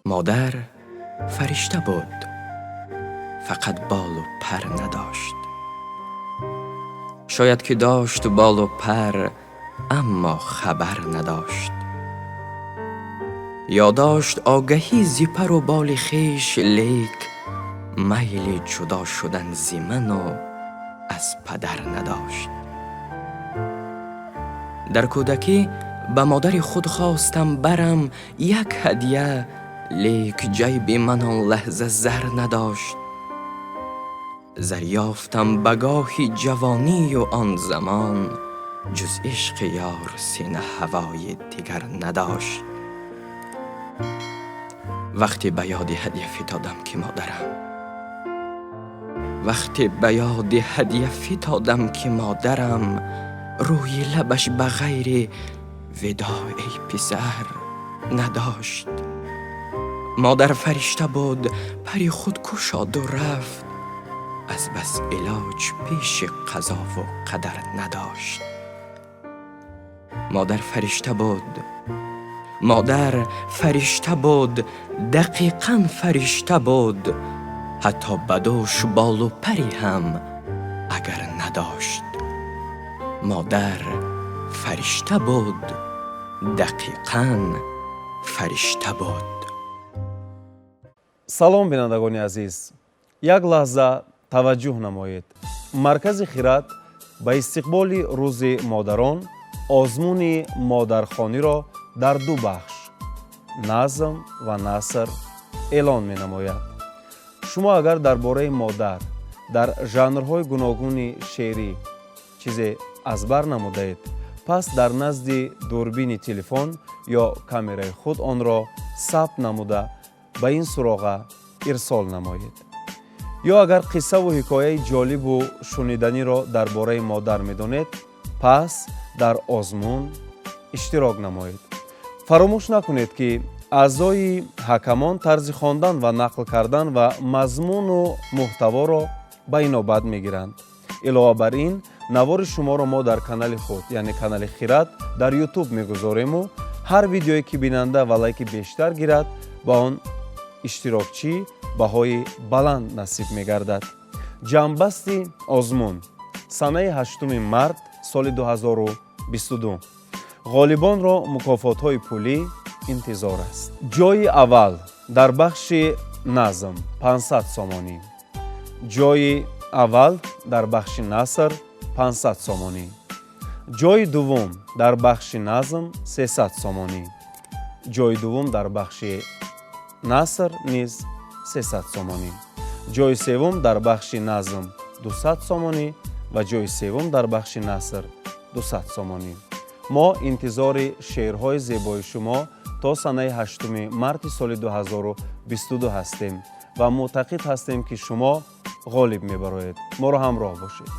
Модар фаришта буд, фақат болу пар надошт. Шояд ки дошт болу пар, аммо хабар надошт. Ё дошт огаҳӣ зи пару боли хеш, лек майли ҷудо шудан зи ману аз падар надошт. Дар кӯдакӣ ба модари худ хостам барам як ҳадя, лек ҷайби ман он лаҳза зар надошт. Зар ёфтам ба гоҳи ҷавонию он замон ҷуз ишқи ёр сина ҳавои дигар надошт. Вақте ба ёди ҳадя фитодам, ки модарам, вақте ба ёди ҳадя фитодам, ки модарам рӯи лабаш ба ғайри видоъ, эй писар, надошт. Модар фаришта буд, пари худ кушоду рафт, аз бас илоҷ пеши қазову қадар надошт. Модар фаришта буд, модар фаришта буд, дақиқан фаришта буд, ҳатто ба дӯш болу паре ҳам агар надошт. Модар фаришта буд, дақиқан фаришта буд. Салом, бинандагони азиз! Як лаҳза таваҷҷӯҳ намоед. Маркази «Хирад» ба истиқболи Рӯзи модарон озмуни модархониро дар ду бахш, назм ва наср, эълон менамояд. Шумо агар дар бораи модар дар жанрҳои гуногуни шеърӣ чизе аз бар намудаед, пас дар назди дурбини телефон ё камераи худ онро сабт намуда, ба ин суроға ирсол намоед. Ё агар қиссаву ҳикояи ҷолибу шуниданиро дар бораи модар медонед, пас дар озмун иштирок намоед. Фаромӯш накунед, ки аъзои ҳакамон тарзи хондан ва нақл кардан ва мазмуну муҳтаворо ба инобат мегиранд. Илова бар ин, навори шуморо мо дар канали худ, яъне канали «Хирад» дар Ютуб мегузорему ҳар видеое ки бинанда ва лайки бештар гирад, ба он иштирокчӣ баҳои баланд насиб мегардад. Ҷамъбасти озмун санаи 8 март соли 2022. Ғолибонро мукофотҳои пулӣ интизор аст. Ҷойи аввал дар бахши назм 500 сомонӣ, ҷойи аввал дар бахши наср 500 сомонӣ, ҷойи дуввум дар бахши назм 300 сомонӣ, ҷойи дуввум дар бахши наср низ 300 сомонӣ, ҷойи севум дар бахши назм 200 сомонӣ ва ҷойи севум дар бахши наср 200 сомонӣ. Мо интизори шеърҳои зебои шумо то санаи 8 марти соли 2022 ҳастем ва мӯътақид ҳастем, ки шумо ғолиб мебароед. Моро ҳамроҳ бошед.